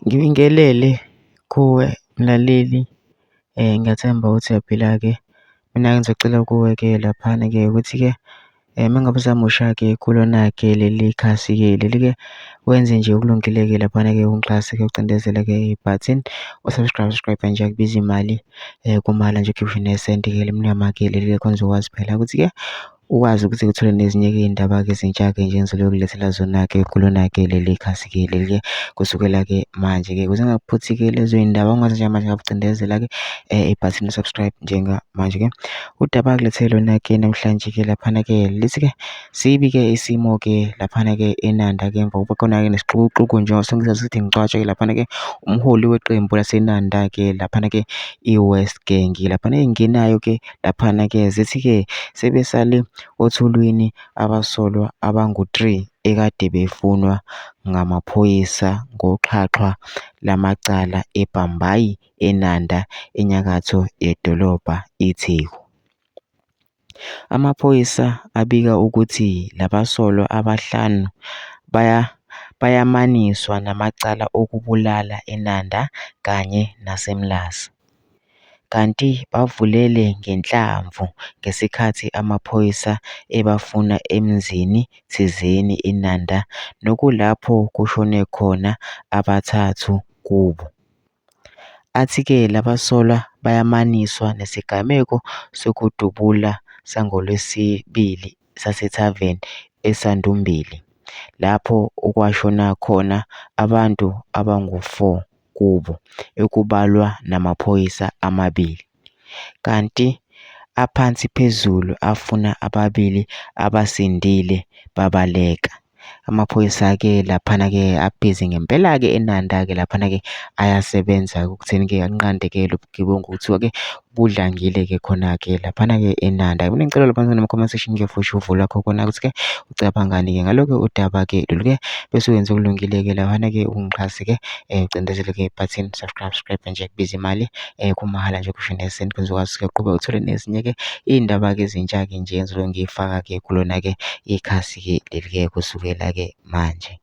Ngibingelele kuwe mlaleli, ngiyathemba ukuthi uyaphila-ke. Mina-ke ngizocela kuwe-ke laphana-ke ukuthi-ke uma ngabe usamusha-ke kulona-ke leli khasi-ke leli-ke, wenze nje okulungile-ke laphana-ke ungixhase-ke ucindezele-ke ibhathini u-subscribe, subscribe nje akubizi imali kumahhala nje ukhiphe nesenti-ke elimnyama-ke leli khona uzokwazi phela ukuthi-ke ukwazi ukuthi uthole nezinye-ke iy'ndaba-ke ezintsha-ke nje engizobe ngikulethela zona-ke kulona-ke leli khasi-ke leli-ke kusukela-ke manje-ke ukuze ungaphuthi-ke lezo y'ndaba ungazi njengamanje ngabe ucindezela-ke ibhathini subscribe njengamanje-ke. Udaba angilethele lona-ke namhlanje-ke laphana-ke lithi-ke sibi-ke isimo-ke laphana-ke eNanda-ke emva kokuba khona-ke nesixukuxuku njengoba sonke sazi ukuthi ngicwatshwe-ke laphana-ke umholi weqembu laseNanda-ke laphana-ke i-West Gang laphana ey'ngenayo-ke laphana-ke zithi-ke sebesale othulwini abasolwa abangu-3 ekade befunwa ngamaphoyisa ngoxhaxha lamacala eBhambayi eNanda enyakatho yedolobha iTheku. Amaphoyisa abika ukuthi labasolwa abahlanu bayamaniswa namacala okubulala eNanda kanye naseMlazi. Kanti bavulele ngenhlamvu ngesikhathi amaphoyisa ebafuna emzini thizeni eNanda nokulapho kushone khona abathathu kubo. Athi-ke labasolwa bayamaniswa nesigameko sokudubula sangoLwesibili sasethaveni eSandumbili, lapho okwashona khona abantu abangu-4 kubo, okubalwa namaphoyisa amabili. Kanti aphansi phezulu afuna ababili abasindile babaleka. Amaphoyisa-ke laphana-ke abhizi ngempela-ke eNanda-ke laphana-ke ayasebenza ekutheni-ke anqande-ke lo bugebengu kuthiwa-ke budlangile-ke khona-ke laphana-ke eNanda. Mina ngicela lapha nama-comment section-ke futhi uvo lwakho khona ukuthi-ke ucabangani-ke ngalokho udaba-ke lolu-ke bese wenza okulungile-ke laphana-ke ungixhase-ke ucindezele-ke ibhathini subscribe subscribe nje kubiza imali kumahhala nje kusho nesenti uzokwazi ukuqhubeka uthole nezinye-ke iy'ndaba-ke ezintsha-ke nje engizobe ngiy'faka-ke kulona-ke ikhasi-ke leli-ke kusukela-ke manje.